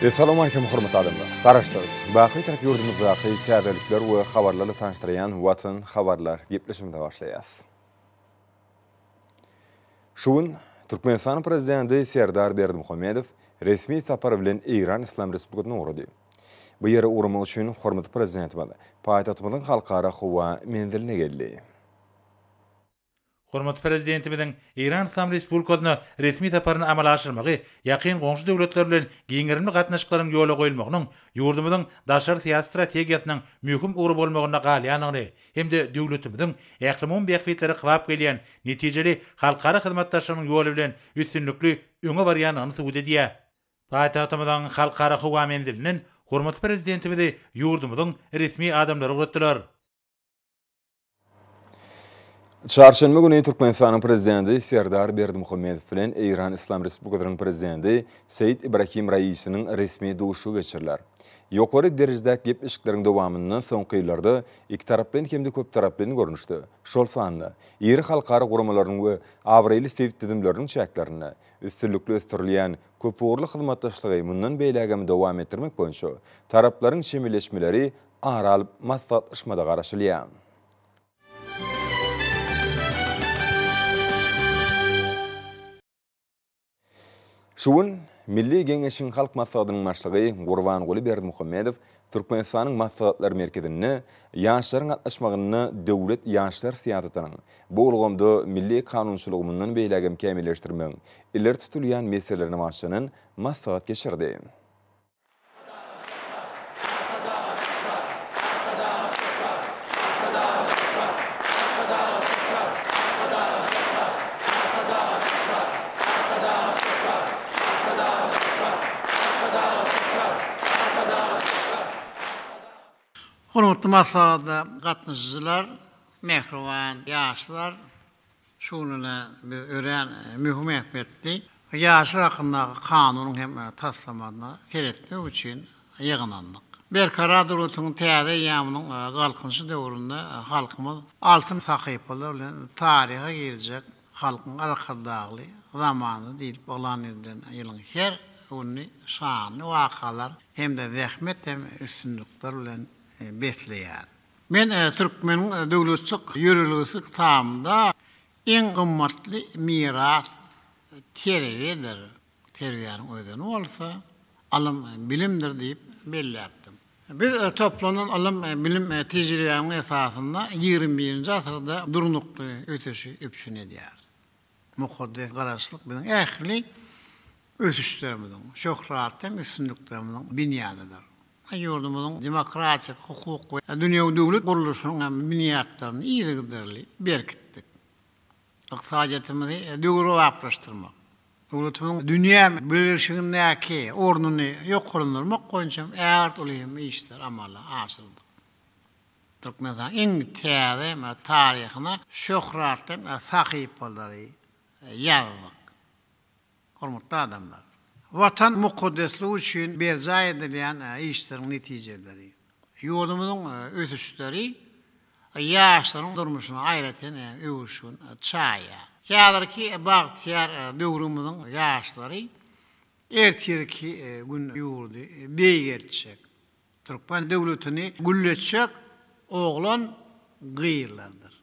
Essalawmalikim hormatly adamlar! Garaşsyz, baky Bitarap ýurdumyzdaky täzelikler we habarlarla tanyşdyrýan Watan habarlar gepleşigimize başlaýas. Şu gün Türkmenistanyň Prezidenti Serdar Berdimuhamedow resmi sapar bilen Eýran Yslam Respublikasyna ugrady. Bu ýere ugramak üçin hormatly Prezidentimiz paýtagtymyzyň Halkara howa menziline geldi. Hormatly Prezidentimiziň Eýran Yslam Respublikasyna resmi saparyny amala aşyrmagy ýakyn goňşy döwletler bilen giň gerimli gatnaşyklaryň ýola goýulmagynyň ýurdumyzyň daşary syýasy strategiýasynyň möhüm ugry bolmagynda galýandygyny hem-de döwletimiziň ählumumy bähbitlere kybap gelýän netijeli halkara hyzmatdaşlygynyň ýoly bilen üstünlikli öňe barýandygyny subut edýär. Paýtagtymyzyň Halkara howa menzilinden hormatly Prezidentimizi ýurdumyzyň resmi adamlary ugratdylar. Çarşenbe güni Türkmenistanyň Prezidenti Serdar Berdimuhamedow bilen Eýran Yslam Respublikasynyň Prezidenti Seýid Ibrahim Raisiniň resmi duşuşygy geçiriler. Ýokary derejedäki gepleşikleriň dowamynda soňky ýyllarda ikitaraplaýyn hem-de köptaraplaýyn görnüşde, şol sanda iri halkara guramalarynyň we abraýly sebit düzümleriniň çäklerinde üstünlikli ösdürilýän köpugurly hyzmatdaşlygy mundan beýlägem dowam etdirmek boýunça taraplaryň çemeleşmeleri ara alyp maslahatlaşmada garaşylýar. Şu gün Milli Geňeşiň Halk Maslahatynyň Başlygy Gurbanguly Berdimuhamedow Türkmenistanyň Maslahatlar merkezinde ýaşlaryň gatnaşmagynda döwlet ýaşlar syýasatynyň, bu ulgamda milli kanunçylygy mundan beýlägem kämilleşdirmegiň ileri tutulýan meselelerine bagyşlanan maslahat geçirdi. Hormatly maslahata gatnaşyjylar, mähriban ýaşlar! Şu gününe biz örän möhüm ähmiýetli Ýaşlar hakyndaky kanunyň hem taslamasyna seretmek üçin ýygnandyk. Berkarar döwletiň täze eýýamynyň Galkynyşy döwründe halkymyz altyn sahypalar bilen taryha girjek Halkyň Arkadagly zamanasy diýlip yglan edilen ýylyň her gününi şanly wakalar hem-de zähmet hem üstünlikler bilen besleýär. Men Türkmeniň döwletlik ýörelgesi kitabynda iň gymmatly miras terbiýedir, terbiýäniň özeni bolsa ylym, bilimdir diýip belläpdim. Biz toplanan ylym, bilim tejribämiň esasynda ýigrimi birinji asyrda durnukly ösüşi üpjün edýäris. Mukaddes Garaşsyzlyk biziň ähli ösüşlerimiziň, şöhratly hem üstünliklerimiziň binýadydyr. Ýurdumyzyň demokratik, hukuk we dünýewi döwlet gurluşynyň hem binýatlaryny yzygiderli berkitdik. Ykdysadyýetimizi döwrebaplaşdyrmak, döwletimiziň dünýä bileleşigindäki ornuny ýokarlandyrmak boýunça hem ägirt uly hem işler amala aşyrdyk. Türkmenistanyň iň täze taryhyna şöhratly sahypalary ýazdyk. Hormatly adamlar! Watan mukaddesligi üçin berjaý edilýän işleriň netijeleri, ýurdumyzyň ösüşleri ýaşlaryň durmuşyna aýratyn öwüşgin çaýýar. Häzirki bagtyýar döwrümiziň ýaşlary ertirki gün ýurdy beýgeltjek, Türkmen döwletini gülletjek oglan gyzlardyr.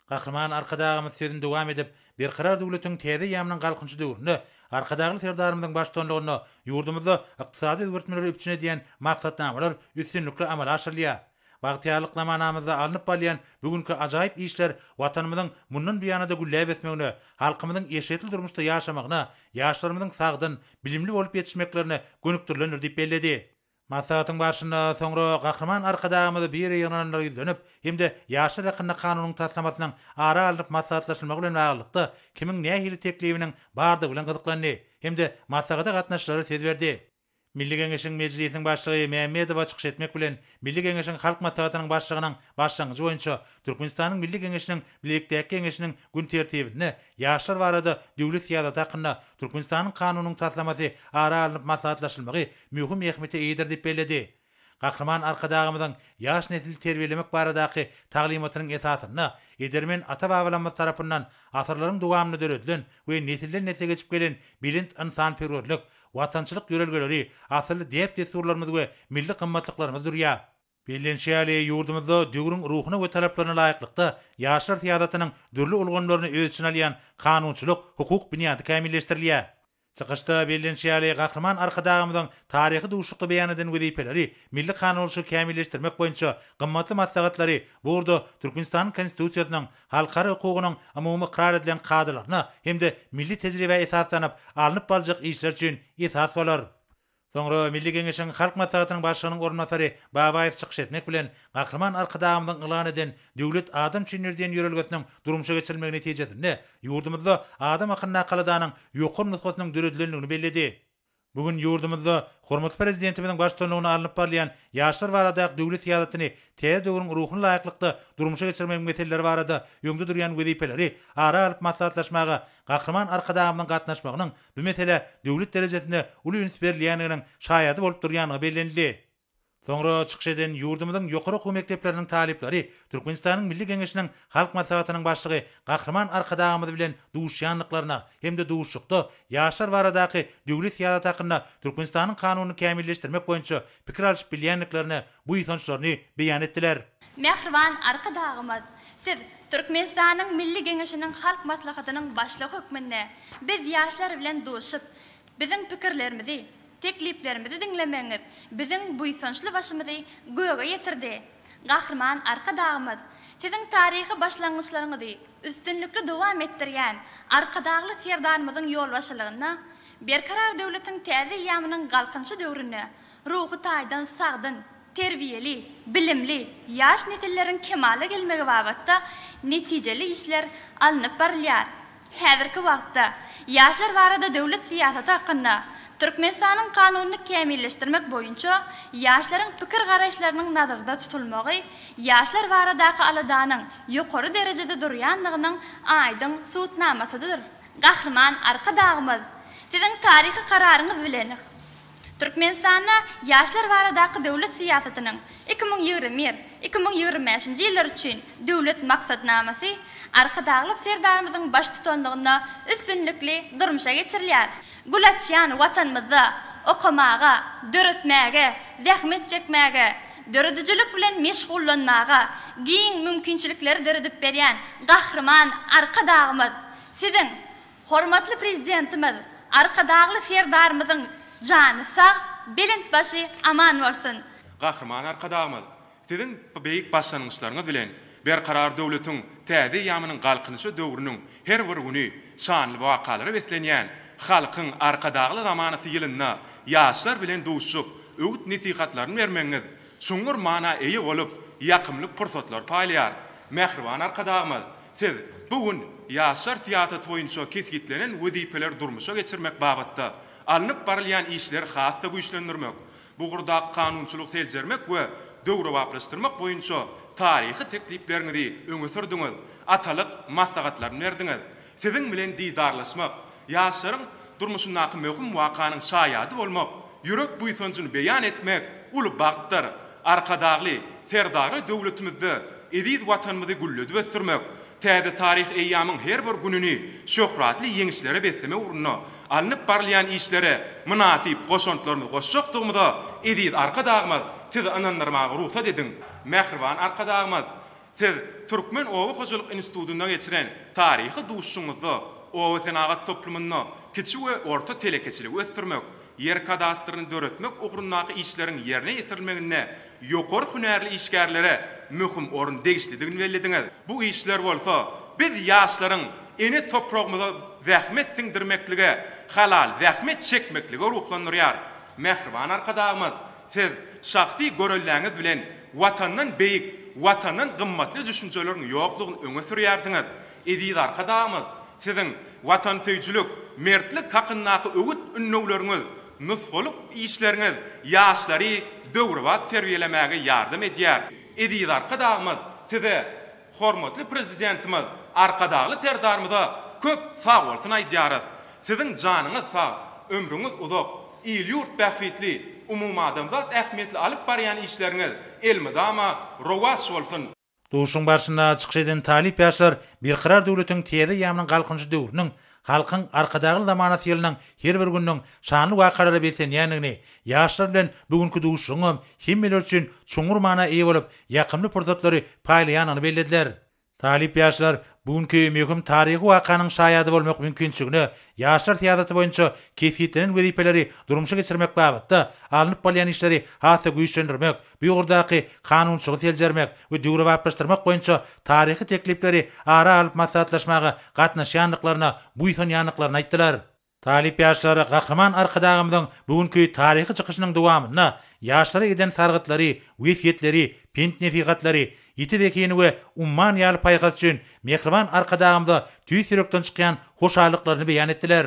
Gahryman Arkadagymyz sözüni dowam edip, Berkarar döwletiň täze eýýamynyň Galkynyşy döwründe Arkadagly Serdarymyzyň baştutanlygynda ýurdumyzda ykdysady özgertmeleri üpjün edýän maksatnamalar üstünlikli amala aşyrylýar. Bagtyýarlyk zamanamyzda alnyp barylýan bu günki ajaýyp işler Watanymyzyň mundan buýana-da gülläp ösmegine, halkymyzyň eşretli durmuşda ýaşamagyna, ýaşlarymyzyň sagdyn, bilimli bolup ýetişmeklerine gönükdirilendir diýip belledi. Maslahatyň barşynda soňra Gahryman Arkadagymyz bu ýere ýygnananlara ýüzlenip hem-de Ýaşlar hakynda kanunyň taslamasynyň ara alnyp maslahatlaşylmagy bilen baglylykda kimiň nähili teklibiniň bardygy bilen gyzyklandy hem-de maslahata gatnaşyjylara söz berdi. Milli Geňeşiň Mejlisiniň Başlygy Mämmedowa çykyş etmek bilen, Milli Geňeşiň Halk Maslahatynyň Başlygynyň başlangyjy boýunça Türkmenistanyň Milli Geňeşiniň Bilelikdäki Geňeşiniň gün tertibinde Ýaşlar barada döwlet syýasaty hakynda Türkmenistanyň Kanunynyň taslamasy ara alnyp maslahatlaşylmagy möhüm ähmiýete eýedir diýip belledi. Gahryman Arkadagymyzyň ýaş nesli terbiýelemek baradaky taglymatynyň esasynda edermen ata-babalarymyz tarapyndan asyrlaryň dowamynda döredilen we nesilden-nesle geçip gelen belent ynsanperwerlik, watançylyk ýörelgeleri, asylly däp-dessurlarymyz we milli gymmatlyklarymyz durýar. Bellenişi ýaly, ýurdumyzda döwrüň ruhuna we talaplaryna laýyklykda ýaşlar syýasatynyň dürli ulgamlaryny öz içine alýan kanunçylyk, hukuk binýady kämilleşdirilýär. Çykyşda bellenişi ýaly, Gahryman Arkadagymyzyň taryhy duşuşykda beýan eden wezipeleri, milli kanunçylygy kämilleşdirmek boýunça gymmatly maslahatlary bu ugurda Türkmenistanyň Konstitusiýasynyň, halkara hukugynyň umumy ykrar edilen kadalaryna hem-de milli tejribä esaslanyp alnyp baryljak işler üçin esas bolar. Soňra Milli Geňeşiň Halk Maslahatynyň Başlygynyň orunbasary Babaýew çykyş etmek bilen, Gahryman Arkadagymyzyň yglan eden Döwlet adam üçindir diýen ýörelgesiniň durmuşa geçirilmegi netijesinde ýurdumyzda adam hakyndaky aladanyň ýokary nusgasynyň döredilendigini belledi. Bu gün ýurdumyzda hormatly Prezidentimiziň baştutanlygynda alnyp barylýan ýaşlar baradaky döwlet syýasatyny täze döwrüň ruhuna laýyklykda durmuşa geçirmegiň meseleleri barada öňde durýan wezipeleri ara alyp maslahatlaşmaga Gahryman Arkadagymyzyň gatnaşmagynyň bu meselä döwlet derejesinde uly üns berilýändiginiň şaýady bolup durýandygy bellenildi. Soňra çykyş eden ýurdumyzyň ýokary okuw mekdepleriniň talyplary Türkmenistanyň Milli Geňeşiniň Halk Maslahatynyň Başlygy Gahryman Arkadagymyz bilen duşuşýandyklaryna hem-de duşuşykda ýaşlar baradaky döwlet syýasaty hakynda Türkmenistanyň Kanunyny kämilleşdirmek boýunça pikir alşyp bilýändiklerine buýsançlaryny beýan etdiler. Mähriban Arkadagymyz, Siz Türkmenistanyň Milli Geňeşiniň Halk Maslahatynyň Başlygy hökmünde biz ýaşlar bilen duşup, biziň pikirlerimizi, tekliplerimizi diňlemegiňiz biziň buýsançly başymyzy göge ýetirdi. Gahryman Arkadagymyz, Siziň taryhy başlangyçlaryňyzy üstünlikli dowam etdirýän Arkadagly Serdarymyzyň ýolbaşçylygynda Berkarar döwletiň täze eýýamynyň Galkynyşy döwründe ruhy taýdan sagdyn, terbiýeli, bilimli ýaş nesilleriň kemala gelmegi babatda netijeli işler alnyp barylýar. Häzirki wagtda Ýaşlar barada döwlet syýasaty hakynda Türkmenistanyň Kanunyny kämilleşdirmek boýunça ýaşlaryň pikir-garaýyşlarynyň nazarda tutulmagy ýaşlar baradaky aladanyň ýokary derejede durýandygynyň aýdyň subutnamasydyr. Gahryman Arkadagymyz, Siziň taryhy Kararyňyz bilen Türkmenistanda ýaşlar baradaky döwlet syýasatynyň 2021, 2025-nji ýyllar üçin Döwlet maksatnamasy Arkadagly Serdarymyzyň baştutanlygynda üstünlikli durmuşa geçirilýär. Gül açýan Watanymyzda okamaga, döretmäge, zähmet çekmäge, döredijilik bilen meşgullanmaga giň mümkinçilikleri döredip berýän Gahryman Arkadagymyz Siziň, Hormatly Prezidentimiz Arkadagly Serdarymyzyň jany sag, belent başy aman bolsun! Gahryman Arkadagymyz, Siziň bu beýik başlangyçlaryňyz bilen Berkarar döwletiň täze eýýamynyň Galkynyşy döwrüniň her bir güni şanly wakalara beslenýän Halkyň Arkadagly zamanasy ýylynda ýaşlar bilen duşuşyp, öwüt-nesihatlaryny bermegiňiz çuňňur mana eýe bolup, ýakymly pursatlary paýlaýar. Mähriban Arkadagymyz, Siz bu gün ýaşlar syýasaty boýunça kesgitlenen wezipeleri durmuşa geçirmek babatda alnyp barylýan işleri has-da güýçlendirmek, bu ugurdaky kanunçylygy seljermek we döwrebaplaşdyrmak boýunça taryhy teklipleriňizi öňe sürdüňiz, atalyk maslahatlaryny berdiňiz. Siziň bilen didarlaşmak, ýaşlaryň durmuşyndaky möhüm wakanyň şaýady bolmak, ýürek buýsanjyny beýan etmek uly bagtdyr. Arkadagly Serdarly döwletimizde eziz Watanymyzy gülledip ösdürmek, täze taryhy eýýamyň her bir gününi şöhratly ýeňişlere beslemek ugrunda alnyp barylýan işlere mynasyp goşantlarymyzy goşjakdygymyza eziz Arkadagymyz Sizi ynandyrmaga rugsat ediň! Mähriban Arkadagymyz, Siz Türkmen oba hojalyk institutynda geçiren taryhy duşuşygyňyzda oba senagat toplumynda kiçi we orta telekeçiligi ösdürmek, ýer kadastryny döretmek ugrundaky işleriň ýerine ýetirilmeginde ýokary hünärli işgärlere möhüm orun degişlidigini bellediňiz. Bu işler bolsa biz ýaşlaryň ene topragymyza zähmet siňdirmeklige, halal zähmet çekmeklige ruhlandyrýar. Mähriban Arkadagymyz, Siz şahsy görelläňiz bilen Watandan beýik, Watandan gymmatly düşünjeleriň ýoklugyny öňe sürýärsiňiz. Eziz Arkadagymyz, Siziň watansöýüjilik, mertlik hakyndaky öwüt-ündewleriňiz, nusgalyk işleriňiz ýaşlary döwrebap terbiýelemäge ýardam edýär. Eziz Arkadagymyz, Size, hormatly Prezidentimiz Arkadagly Serdarymyza köp sagbolsun aýdýarys. Siziň janyňyz sag, ömrüňiz uzak, il-ýurt bähbitli. umumadamzat ähmiýetli alyp barýan işleriňiz elmydama rowaç bolsun! Duşuşygyň barşynda çykyş eden talyp ýaşlar Berkarar döwletiň täze eýýamynyň Galkynyşy döwrüniň Halkyň Arkadagly zamanasy ýylynyň her bir gününiň şanly wakalara beslenýändigini, ýaşlar bilen bu günki duşuşygyňam hemmeler üçin çuňňur mana eýe bolup, ýakymly pursatlary paýlaýandygyny bellediler. Talyp ýaşlar bu günki möhüm taryhy wakanyň şaýady bolmak mümkinçiligine, ýaşlar syýasaty boýunça kesgitlenen wezipeleri durmuşa geçirmek babatda alnyp barylýan işleri has-da güýçlendirmek, bu ugurdaky kanunçylygy seljermek we döwrebaplaşdyrmak boýunça taryhy teklipleri ara alyp maslahatlaşmaga gatnaşýandyklaryna buýsanýandyklaryny aýtdylar. Talyp ýaşlar Gahryman Arkadagymyzyň bu günki taryhy çykyşynyň dowamynda ýaşlara eden sargytlary, wesýetleri, pent-nesihatlary, ýiti zehini we umman ýaly paýhasy üçin mähriban Arkadagymyza tüýs ýürekden çykýan hoşallyklaryny beýan etdiler.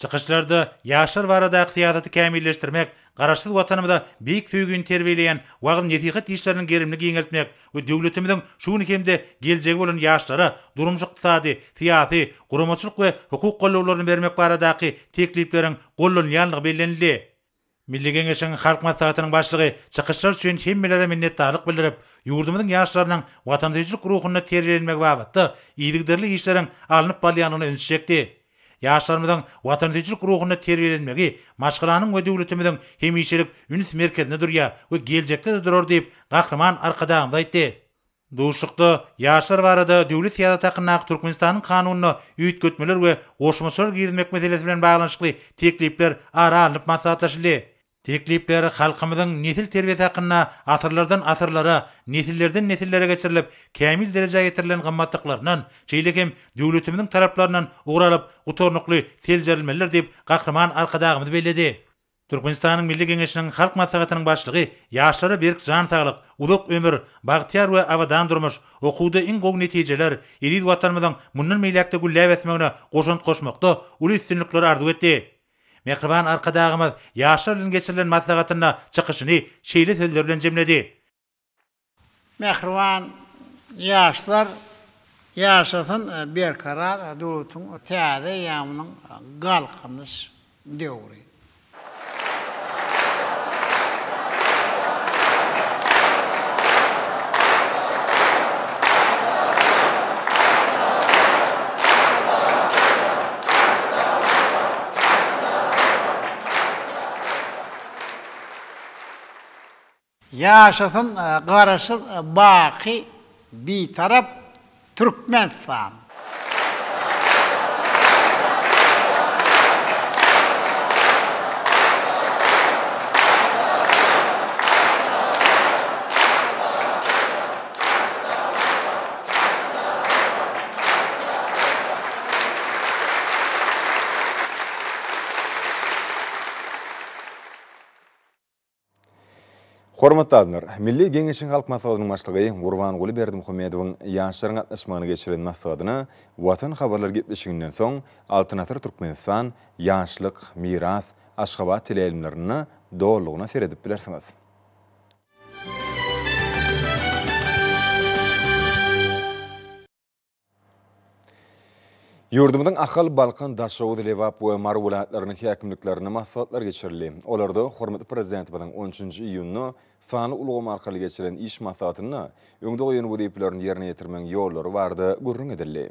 Çykyşlarda ýaşlar baradaky syýasaty kämilleşdirmek, Garaşsyz Watanymyza beýik söýgini terbiýeleýän wagyz-nesihat işleriniň gerimini giňeltmek we döwletimiziň şu güni hem-de geljegi bolan ýaşlara durmuş-ykdysady, syýasy, guramaçylyk we hukuk gollawlaryny bermek baradaky teklipleriň gollanylýandygy bellenildi. Milli Geňeşiň Halk Maslahatynyň Başlygy çykyşlar üçin hemmelere minnetdarlyk bildirip, ýurdumyzyň ýaşlarynyň watansöýüjilik ruhunda terbiýelenmegi babatda yzygiderli işleriň alnyp barylýandygyna ünsi çekdi. Ýaşlarymyzyň watansöýüjilik ruhunda terbiýelenmegi maşgalanyň we döwletimiziň hemişelik üns merkezinde durýar we geljekde-de durar diýip, Gahryman Arkadagymyz aýtdy. Duşuşykda Ýaşlar barada döwlet syýasaty hakyndaky Türkmenistanyň Kanunyna üýtgetmeler we goşmaçalar girizmek meselesi bilen baglanyşykly teklipler ara alnyp maslahatlaşyldy. Teklipler halkymyzyň nesil terbiýesi hakynda asyrlardan asyrlara, nesillerden nesillere geçirilip, kämil derejä ýetirilen gymmatlyklaryndan, şeýle hem döwletimiziň talaplaryndan ugur alyp, gutarnykly seljerilmelidir diýip, Gahryman Arkadagymyz belledi. Türkmenistanyň Milli Geňeşiniň Halk Maslahatynyň Başlygy ýaşlara berk jan saglyk, uzak ömür, bagtyýar we abadan durmuş, okuwda iň gowy netijeler, eziz Watanymyzyň mundan beýläk-de gülläp ösmegine goşant goşmakda uly üstünlikleri arzuw etdi. Mähriban Arkadagymyz ýaşlar bilen geçirilen maslahatynda çykyşyny şeýle sözler bilen jemledi. Mähriban ýaşlar, ýaşasyn Berkarar döwletiň täze eýýamynyň Galkynyş döwri! Ýaşasyn Garaşsyz baky Bitarap Türkmenistan! Hormatly adamlar! Milli Geňeşiň Halk Maslahatynyň Başlygy Gurbanguly Berdimuhamedowyň ýaşlaryň gatnaşmagynda geçiren maslahatyna Watan habarlar gepleşiginden soň Altyn asyr Türkmenistan, Ýaşlyk, Miras, Aşgabat teleýaýlymlarynda dolulygyna seredip bilersiňiz. Ýurdumyzyň Ahal, Balkan, Daşoguz, Lebap we Mary welaýatlarynyň häkimliklerinde maslahatlar geçirildi. Olarda hormatly Prezidentimiziň on üçünji iýunda sanly ulgam arkaly geçiren iş maslahatynda öňde goýan wezipelerini ýerine ýetirmegiň ýollary barada gürrüň edildi.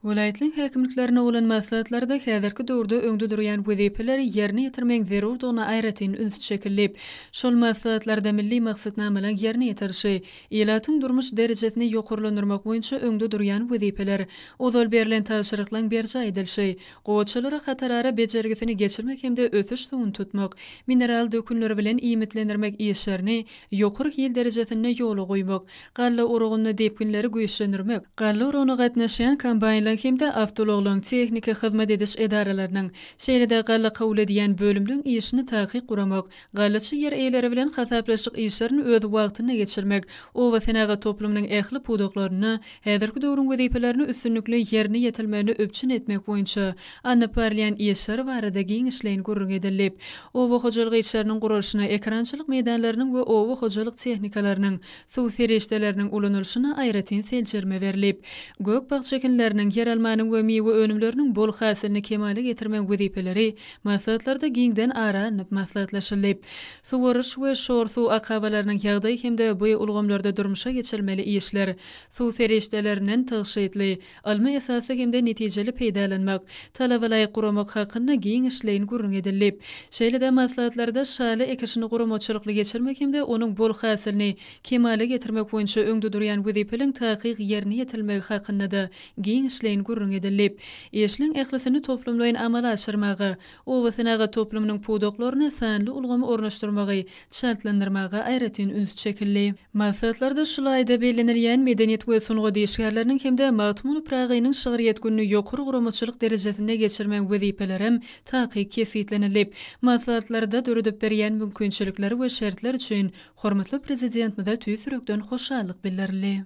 Welaýatlaryň häkimliklerinde bolan maslahatlarda häzirki döwürde öňde durýan wezipeleri ýerine ýetirmegiň zerurdygyna aýratyn üns çekildi. Şol maslahatlarda milli maksatnamalaryň ýerine ýetirilişi, Ilatyň durmuş derejesini ýokarlandyrmak boýunça öňde durýan wezipeler, ozal berlen tabşyryklaryň berjaý edilişi, gowaçalara hatarara bejergisini geçirmek hem-de ösüş suwuny tutmak, mineral dökünleri bilen iýmitlendirmek işlerini ýokary hil derejesinde ýola goýmak, galla oragynda depginleri güýçlendirmek, galla oragyna gatnaşýan kombaýnlaryň hem-de awtoulaglaryň tehniki hyzmat ediş edaralarynyň, şeýle-de galla kabul edýän bölümleň işini takyk guramak, Gallaçy ýer eýeleri bilen hasaplaşyk işlerini öz wagtynda geçirmek, oba senagat toplumynyň ähli pudaklarynda häzirki döwrüň wezipelerini üstünlikli ýerine ýetirmegini üpjün etmek boýunça alnyp barylýan işler barada giňişleýin gürrüň edildi. Oba hojalyk işleriniň guralyşyna, ekerançylyk meýdanlarynyň we oba hojalyk tehnikalarynyň, suw serişdeleriniň ulanylyşyna aýratyn seljerme berlip, gök-bakja ekinleriniň. ýeralmanyň we miwe önümleriniň bol hasylyny kemala getirmegiň wezipeleri maslahatlarda giňden ara alnyp maslahatlaşyldy. Suwaryş we şor suw akabalarynyň ýagdaýy hem-de bu ulgamlarda durmuşa geçirilmeli işler, suw serişdelerinden tygşytly, ylmy esasda hem-de netijeli peýdalanmak, talabalaýyk guramak hakynda giňişleýin gürrüň edildi. Şeýle-de maslahatlarda şaly ekişini guramaçylykly geçirmek hem-de onuň bol hasylyny kemala getirmek boýunça öňde durýan wezipeleriň takyk ýerine ýetirilmegi hakynda-da giňişleýin gürrüň edildi. Işleň ählisini toplumlaýyn amala aşyrmaga, oba senagat toplumynyň pudaklaryna sanly ulgamy ornaşdyrmagy çaltlandyrmaga aýratyn üns çekildi. Maslahatlarda şul aýda bellenilýän Medeniýet we sungat işgärleriniň hem-de Magtymguly Pyragynyň şygryýet gününi ýokary guramaçylyk derejesinde geçirmegiň wezipelerem takyk kesgitlenildi. Maslahatlarda döredip berýän mümkinçilikler we şertler üçin hormatly Prezidentimize tüýs ýürekden hoşallyk bildirildi.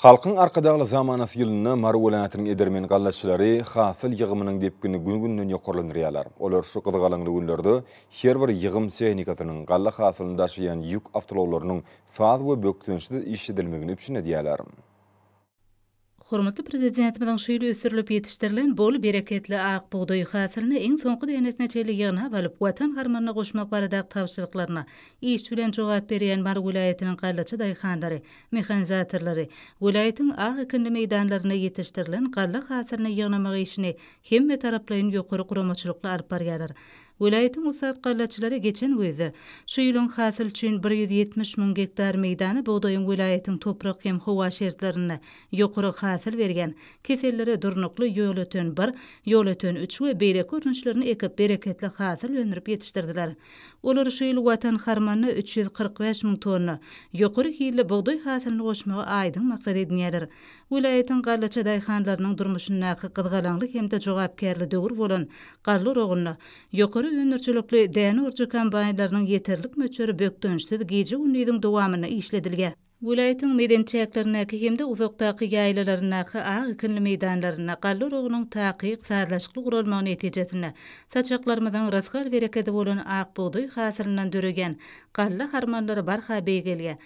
Halkyň Arkadagly zamanasy ýylynda Mary welaýatynyň edermen gallaçylary hasyl ýygymynyň depginini gün-günden ýokarlandyrýarlar. Olar şu gyzgalaňly günlerde her bir ýygym tehnikasynyň, galla hasylyny daşaýan ýük awtoulaglarynyň saz we bökdençsiz işledilmegini üpjün edýärler. Hormatly Prezidentimiziň şu ýyl ösdürilip ýetişdirilen bol bereketli ak bugdaý hasylyny iň soňky dänesine çenli ýygnap alyp, Watan harmanyna goşmak baradaky tabşyryklaryna iş bilen jogap berýän Mary welaýatynyň gallaçy daýhanlary, mehanizatorlary welaýatyň ak ekinli meýdanlarynda ýetişdirilen galla hasylyny ýygnamak işini hemmetaraplaýyn ýokary guramaçylykly alyp barýarlar. Welaýatyň ussat gallaçylary geçen güýzde şu ýylyň hasyl üçin 170 müň gektar meýdana bugdaýyň welaýatyň toprak hem howa şertlerinde ýokary hasyl berýän, kesellere durnukly Ýolöten bir, Ýolöten üç we beýleki görnüşlerini ekip, bereketli hasyl öndürip ýetişdirdiler. Olar şu ýyl Watan harmanyna 345 müň tonna ýokary hilli bugdaý hasylyny goşmagy aýdyň maksat edinýärler. Welaýatyň gallaçy daýhanlarynyň durmuşyndaky gyzgalaňly hem-de jogapkärli döwür bolan galla oragynda ýokary öndürijilikli däne orujy kombaýnlarynyň ýeterlik möçberi bökdençsiz gije-gündiziň dowamynda işledilýär. Welaýatyň medeni çäklerindäki hem-de uzakdaky ýaýlalaryndaky ak ekinli meýdanlarynda galla oragynyň takyk, sazlaşykly guralmagy netijesinde, saçaklarymyzyň rysgal-berekedi bolan ak bugdaý hasylyndan döreýän galla harmanlary barha beýgelýär.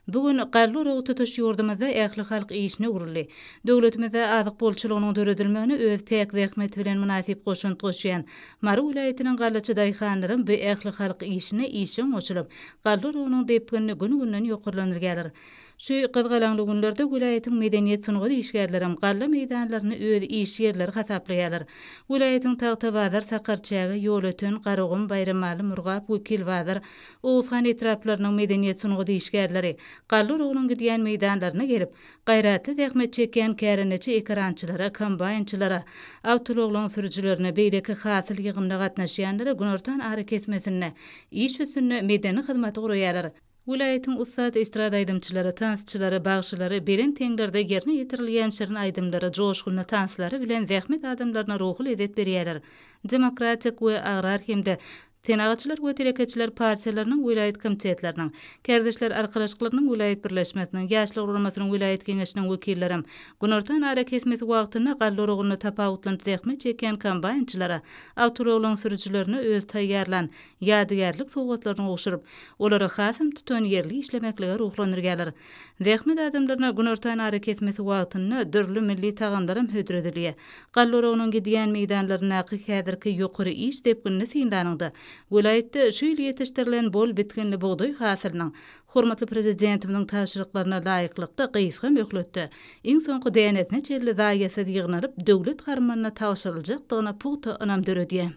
Bu gün galla oragy tutuş ýurdumyzda ählihalk işine öwrüldi. Döwletimizde azyk bolçulygynyň döredilmegine öz päk zähmeti bilen mynasyp goşant goşýan Mary welaýatynyň gallaçy daýhanlaram bu ählihalk işine işjeň goşulyp, galla oragynyň depginini gün-günden ýokarlandyrýarlar. Şu gyzgalaňly günlerde welaýatyň medeniýet-sungat işgärlerem galla meýdanlaryny öz iş ýerleri hasaplaýarlar. Welaýatyň Tagtabazar, Sakarçäge, Ýolöten, Garagum, Baýramaly, Murgap, Wekilbazar, Oguzhan etraplarynyň medeniýet-sungat işgärleri galla oragynyň gidýän meýdanlaryna gelip, gaýratly zähmet çekýän kärendeçi ekerançylara, kombaýnçylara, awtoulaglaryň sürüjilerine, beýleki hasyl ýygymyna gatnaşýanlara günortan arakesmesinde iş üstünde medeni hyzmaty guraýarlar. Welaýatyň ussat estrada aýdymçylary, tansçylary, bagşylary belent heňlerde ýerine ýetirilýän şirin aýdymlary, joşgunly tanslary bilen zähmet adamlaryna ruhy lezzet berýärler. Demokratik we Agrar hem-de Senagatçylar we telekeçiler partiýalarynyň welaýat komitetleriniň, Kärdeşler arkalaşyklarynyň welaýat birleşmesiniň, Ýaşlar guramasynyň welaýat geňeşiniň wekillerem günortan arakesmesi wagtynda galla oragynda tapawutlanyp zähmet çekýän kombaýnçylara, awtoulaglaryň sürüjilerine öz taýýarlan ýadygärlik sowgatlaryny gowşuryp, olary hasam tutanýerli işlemeklige ruhlandyrýarlar. Zähmet adamlaryna günortan arakesmesi wagtynda dürli milli tagamlaram hödür edilýär. Galla oragynyň gidýän meýdanlaryndaky häzirki ýokary iş depginini synlanyňda, welaýatda şu ýyl ýetişdirilen bol bitginli bugdaý hasylynyň hormatly Prezidentimiziň tabşyryklaryna laýyklykda gysga möhletde, iň soňky dänesine çenli zaýasyz ýygnalyp, döwlet harmanyna tabşyryljakdygyna pugta ynam döredýär.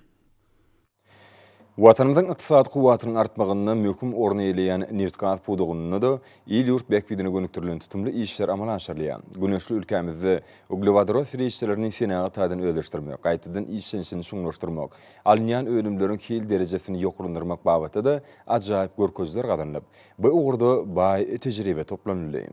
Watanymyzyň ykdysady kuwwatynyň artmagynda möhüm orun eýeleýän nebitgaz pudagynda-da il-ýurt bähbidine gönükdirilen tutumly işler amala aşyrylýar. Güneşli ülkämizde uglewodorod serişdelerini senagat taýdan özleşdirmek, gaýtadan işlenişini çuňlaşdyrmak, alynýan önümleriň hil derejesini ýokarlandyrmak babatda-da ajaýyp görkezijiler gazanylyp, bu ugurda baý tejribe toplanyldy.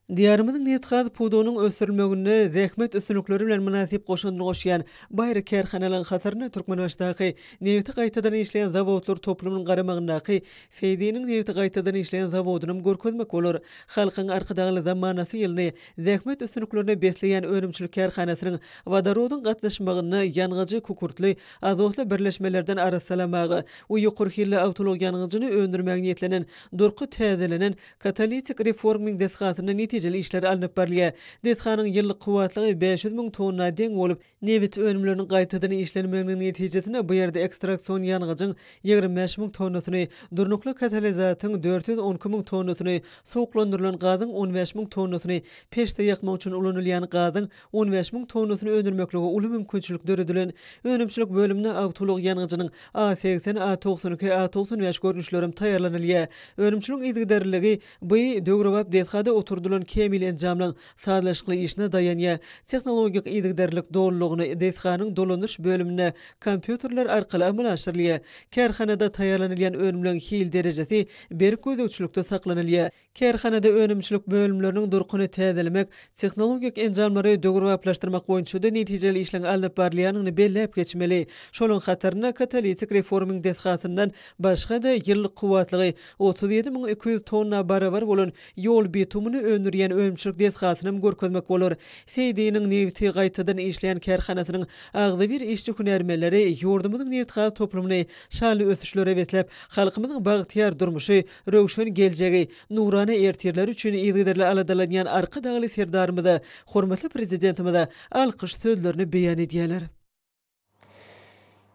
Diýarymyzyň nebitgaz pudagynyň ösdürilmeginde zähmet üstünlikleri bilen mynasyp goşandyny goşýan baýry kärhanalaryň hatarynda Türkmenbaşydaky nebiti gaýtadan işleýän zawodlar toplumynyň garamagyndaky Seýdiniň nebiti gaýtadan işleýän zawodynam görkezmek bolar. Halkyň Arkadagly zamanasy ýylyny zähmet üstünliklerine besleýän önümçilik kärhanasynyň wodorodyň gatnaşmagynda ýangyjy kükürtli azotly birleşmelerden arassalamaga we ýokary hilli awtoulag ýangyjyny öndürmäge niýetlenen durky täzelenen Katalitik reforming desgasynda netijeli. netijeli işler alnyp barylýar. Desganyň ýyllyk kuwwatlygy 500 müň tonna deň bolup, nebit önümleriniň gaýtadan işlenmeginiň netijesinde bu ýerde ekstraksion ýangyjyň 25 müň tonnasyny, durnukly katalizatyň 412 müň tonnasyny, suwuklandyrylan gazyň 15 müň tonnasyny, peçde ýakmak üçin ulanylýan gazyň 15 müň tonnasyny öndürmeklige uly mümkinçilik döredilen. Önümçilik bölüminde awtoulag ýangyjynyň A 80, A 92, A 95 görnüşlerem taýýarlanylýar. Önümçiligiň yzygiderliligi bu döwrebap desgada oturdylan kämil enjamlaryň sazlaşykly işine daýanýar. Tehnologik yzygiderlilik dolulygyna desganyň dolandyryş bölüminde kompýuterler arkaly amala aşyrylýar. Kärhanada taýýarlanylýan önümleriň hil derejesi berk gözegçilikde saklanylýar. Kärhanada önümçilik bölümleriniň durkuny täzelemek, tehnologik enjamlary döwrebaplaşdyrmak boýunça-da netijeli işleň alnyp barylýanyny belläp geçmeli. Şolaryň hatarynda katalitik reforming desgasyndan başga-da ýyllyk kuwwatlygy 37 200 tonna barabar bolan ýol bitumyny öndürýän önümçilik desgasynam görkezmek bolar. Seýdiniň nebiti gaýtadan işleýän kärhanasynyň agzybir işçi-hünärmenleri ýurdumyzyň nebitgaz toplumyny şanly ösüşlere besläp, halkymyzyň bagtyýar durmuşy, Röwşen geljegi, nurana ertirleri üçin yzygiderli aladalanýan Arkadagly Serdarymyza, hormatly Prezidentimize alkyş sözlerini beýan edýärler.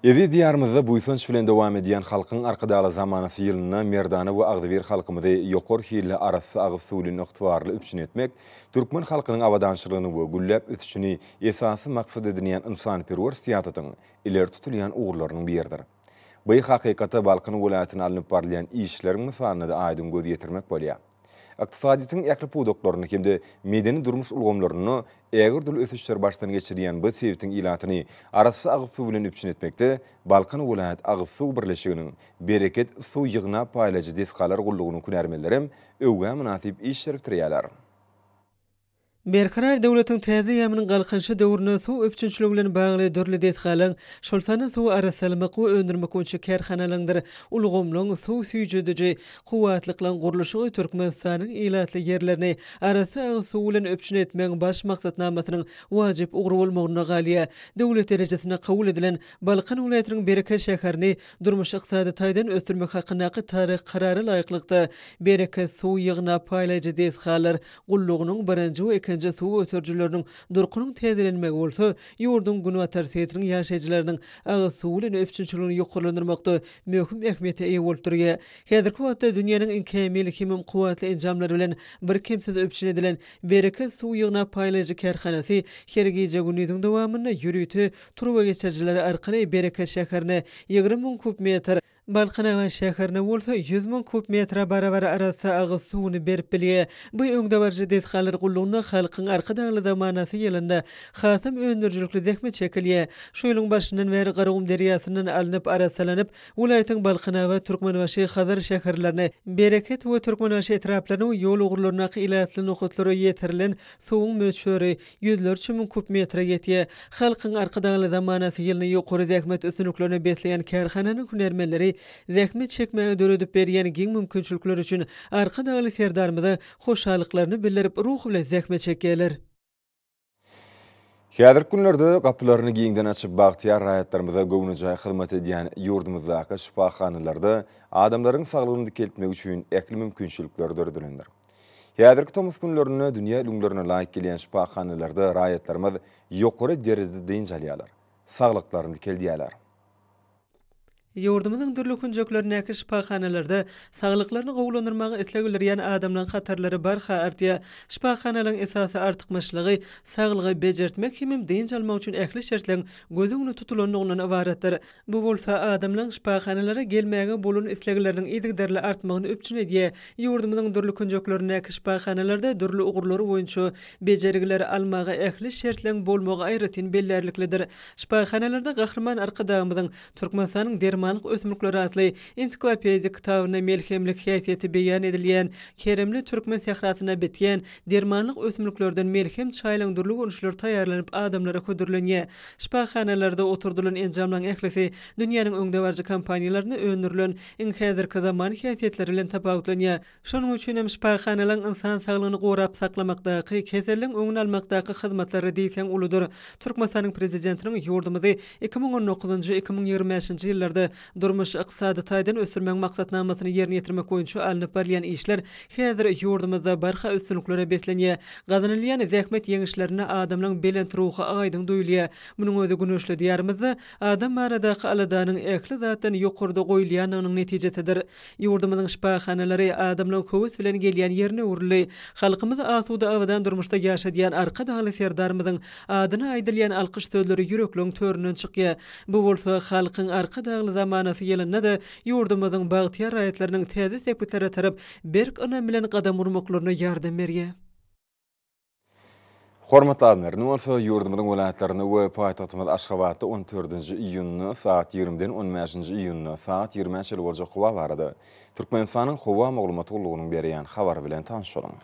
Eziz Diýarymyzda buýsanç bilen dowam edýän Halkyň Arkadagly zamanasy ýylynda merdana we agzybir halkymyzy ýokary hilli arassa agyz suwy bilen ygtybarly üpjün etmek, türkmen halkynyň abadançylygyny we gülläp ösüşini esasy maksat edinýän ynsanperwer syýasatyň ileri tutulýan ugurlarynyň biridir. Bu hakykata Balkan welaýatynda alnyp barylýan işleriň mysalynda-da aýdyň göz ýetirmek bolýar. Ykdysadyýetiň ähli pudaklarynda hem-de medeni-durmuş ulgamlarynda ägirt uly ösüşleri başdan geçirýän bu sebitiň ilatyny arassa agyz suw bilen üpjün etmekde Balkan welaýat agyz suw birleşiginiň Bereket suw ýygnap paýlaýjy desgalar gullugynyň hünärmenlerem öwgä mynasyp işleri bitirýärler. Berkarar döwletiň täze eýýamynyň Galkynyşy döwründe suw üpjünçiligi bilen bagly dürli desgalaryň, şol sanda suwy arassalamak we öndürmek boýunça kärhanalaryňdyr ulgamlaryň suw süýjediji kuwwatlyklaryň gurluşygy Türkmenistanyň ilatly ýerlerini arassa agyz suwy bilen üpjün etmegiň baş maksatnamasynyň wajyp ugry bolmagynda galýar. Döwlet derejesinde kabul edilen Balkan welaýatynyň Bereket şäherini durmuş-ykdysady taýdan ösdürmek hakyndaky taryhy Karara laýyklykda, Bereket suw ýygnap paýlaýjy desgalar Gullugynyň birinji we ikinji suw göterijileriniň durkunyň täzelenmegi bolsa, ýurduň günbatar sebitiniň ýaşaýjylarynyň agyz suwy bilen üpjünçiligini ýokarlandyrmakda möhüm ähmiýete eýe bolup durýar. Häzirki wagtda dünýäniň iň kämil hemem kuwwatly enjamlary bilen birkemsiz üpjün edilen Bereket suw ýygnap paýlaýjy kärhanasy her gije-gündiziň dowamynda ýörite turbageçirijileri arkaly Bereket şäherine 20 müň kub metr Balkanabat şäherine bolsa 100 müň kub metre barabar arassa agyz suwuny berip bilýär. Bu öňdebaryjy desgalar gullugynda Halkyň Arkadagly zamanasy ýylynda hasam öndürijilikli zähmet çekilýär. Şu ýylyň başyndan bäri Garagum derýasyndan alnyp, arassalanyp, welaýatyň Balkanabat, Türkmenbaşy, Hazar şäherlerine, Bereket we Türkmenbaşy etraplaryna we ýol ugurlaryndaky ilatly nokatlara ýetirilen suwuň möçberi ýüzlerçe müň kub metre ýetýär. Halkyň Arkadagly zamanasy ýylyny ýokary zähmet üstünliklerine besleýän kärhananyň hünärmenleri zähmet çekmäge döredip berýän giň mümkinçilikler üçin Arkadagly Serdarymyza hoşallyklaryny bildirip, ruhubelent zähmet çekýärler. Häzirki günlerde gapylaryny giňden açyp, bagtyýar raýatlarymyza göwnejaý hyzmat edýän ýurdumyzdaky şypahanalarda adamlaryň saglygyny dikeltmek üçin ähli mümkinçilikler döredilendir. Häzirki tomus günlerinde dünýä ülňülerine laýyk gelýän şypahanalarda raýatlarymyz ýokary derejede dynç alýarlar, saglyklaryny dikeldýärler. Ýurdumyzyň dürli künjeklerindäki şypahanalarda saglyklaryny gowulandyrmaga isleg bildirýän adamlaryň hatarlary barha artýar. Şypahanalaryň esasy artykmaçlygy saglygy bejertmek hemem dynç almak üçin ähli şertleriň göz öňünde tutulandygyndan ybaratdyr. Bu bolsa adamlaryň şypahanalara gelmäge bolan islegleriniň yzygiderli artmagyny üpjün edýär. Ýurdumyzyň dürli künjeklerindäki şypahanalarda dürli ugurlar boýunça bejergileri almaga ähli şertleriň bolmagy aýratyn bellärliklidir. Şypahanalarda Gahryman Arkadagymyzyň Türkmenistanyň dermanlyk ösümlikleri atly ensiklopedik kitabynda melhemlik häsiýeti beýan edilýän keremli türkmen sährasynda bitýän dermanlyk ösümliklerden melhem çaýlaryň dürli görnüşleri taýýarlanyp adamlara hödürlenýär. Şypahanalarda oturdylan enjamlaryň ählisi dünýäniň öňdebaryjy kompaniýalarynda öndürilen iň häzirki zaman häsiýetleri bilen tapawutlanýar. Şonuň üçin hem şypahanalaryň ynsan saglygyny gorap saklamakdaky, keselligiň öňüni almakdaky hyzmatlary diýseň uludyr. Türkmenistanyň Prezidentiniň ýurdumyzy 2019-njy, 2025-nji ýyllarda. durmuş-ykdysady taýdan ösdürmegiň maksatnamasyny ýerine ýetirmek boýunça alnyp barylýan işler häzir ýurdumyzda barha üstünliklere beslenýär. Gazanylýan zähmet ýeňişlerinde adamlaryň belent ruhy aýdyň duýulýar. Munuň özi güneşli Diýarymyzda adam baradaky aladanyň ähli zatdan ýokarda goýulýandygynyň netijesidir. Ýurdumyzyň şypahanalary adamlaryň höwes bilen gelýän ýerine öwrüldi. Halkymyzy asuda abadan durmuşda ýaşadýan Arkadagly Serdarymyzyň adyna aýdylýan alkyş sözleri ýürekleriň töründen çykýar. Bu bolsa Halkyň Arkadagly zamanasy ýylynda-da ýurdumyzyň bagtyýar raýatlarynyň täze sepgitlere tarap berk ynam bilen gadam urmaklaryna ýardam berýär. Hormatly adamlar, indi bolsa ýurdumyzyň welaýatlarynda we paýtagtymyz Aşgabatda on dördünji iýunda sagat ýigrimiden on bäşinji iýunda sagat ýigrimä çenli boljak howa barada Türkmenistanyň Howa maglumat gullugynyň berýän habary bilen tanyş boluň.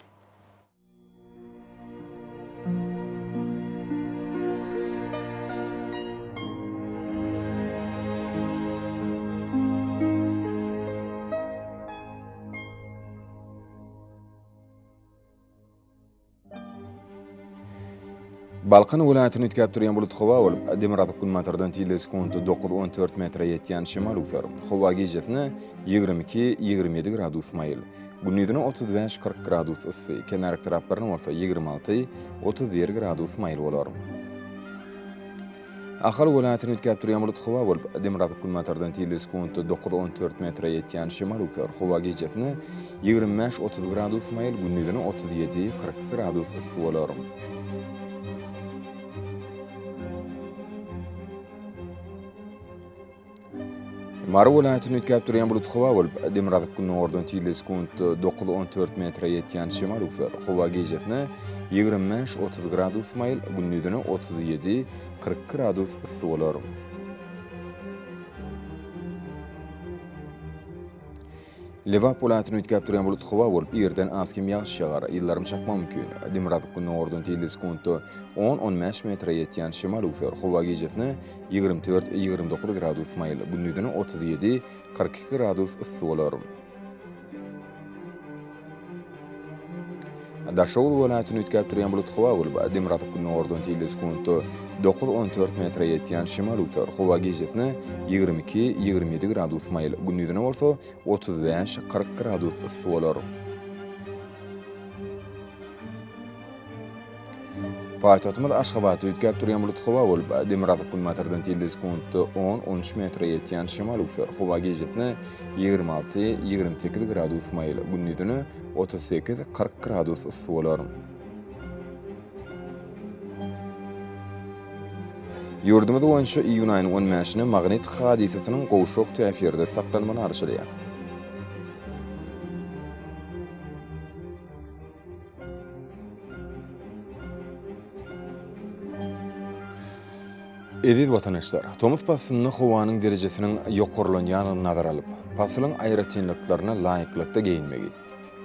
Balkan welaýatyny üýtgäp durýan bulut howa bolup, demirgazyk-günbatardan tizligi sekuntda dokuz-on dört metre ýetýän şemal öwser. Howa gijesine 22, 27 gradus maýyl, gündizine 35, 40 gradus yssy, kenar etraplarynda bolsa 26, 31 gradus maýyl bolar. Ahal welaýatyny üýtgäp durýan bulut howa bolup, demirgazyk-günbatardan tizligi sekuntda dokuz-on dört metre ýetýän şemal öwser. Howa gijesine 25, 30 gradus maýyl, gündizine 37, 42 gradus yssy bolar. Mary welaýatyny üýtgäp durýan bulut howa bolup, demirgazyk-gündogardan tizligi sekuntda dokuz-on dört metre ýetýän şemal öwser. Howa gijesine 25, 30 gradus maýyl, gündizine 37, 42 gradus yssy bolar. Lebap welaýatyny üýtgäp durýan bulut howa bolup, irden az-kem ýagyş ýagar, ýyldyrym çakmagy mümkin. Demirgazyk-gündogardan tizligi sekuntda on-on bäş metre ýetýän şemal öwser. Howa gijesine 24, 29 gradus maýyl, gündizine 37, 42 gradus yssy bolar. Daşoguz welaýatyny üýtgäp durýan bulut howa bolup, demirgazyk-gündogardan tizligi sekuntda dokuz-on dört metre ýetýän şemal öwser. Howa gijesine 22, 27 gradus maýyl, gündizine bolsa 35, 40 gradus yssy bolar. Paýtagtymyz Aşgabatda üýtgäp durýan bulut howa bolup, demirgazyk-günbatardan tizligi sekuntda on, on üç metre ýetýän şemal öwser. Howa gijesine 26, 28 gradus maýyl, gündizine 38, 40 gradus yssy bolar. Ýurdumyz boýunça iýun aýynyň on bäşine magnit hadysasynyň gowşak täsirde saklanmagyna garaşylýar. Eziz watandaşlar, tomus paslynda howanyň derejesiniň ýokarlanýandygyny nazara alyp, pasylyň aýratynlyklaryna laýyklykda geýinmegi,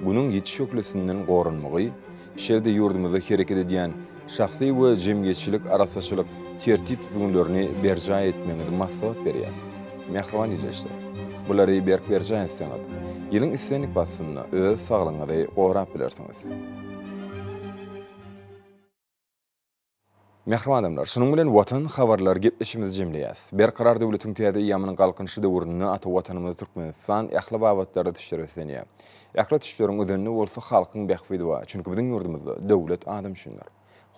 Günüň ýiti şöhlesinden goranmagy, şeýle-de ýurdumyzda hereket edýän şahsy we jemgyýetçilik arassaçylyk tertip-düzgünlerini berjaý etmegiňizi maslahat berýäris. Mähriban ildeşler! Bulary berk berjaý etseňiz, ýylyň islendik paslynda öz saglygyňyzy gorap bilersiňiz. Mähriban adamlar, şunuň bilen Watan habarlary gepleşigimizi jemleýäs. Berkarar döwletiň täze eýýamynyň Galkynyşy döwründe ata Watanymyz Türkmenistan ähli babatlarda ösüşlere beslenýär. Ähli ösüşleriň özeninde bolsa halkyň bähbidi bar. Çünki biziň ýurdumyzda döwlet adam üçindir.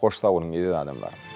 Hoş sag boluň eziz adamlar!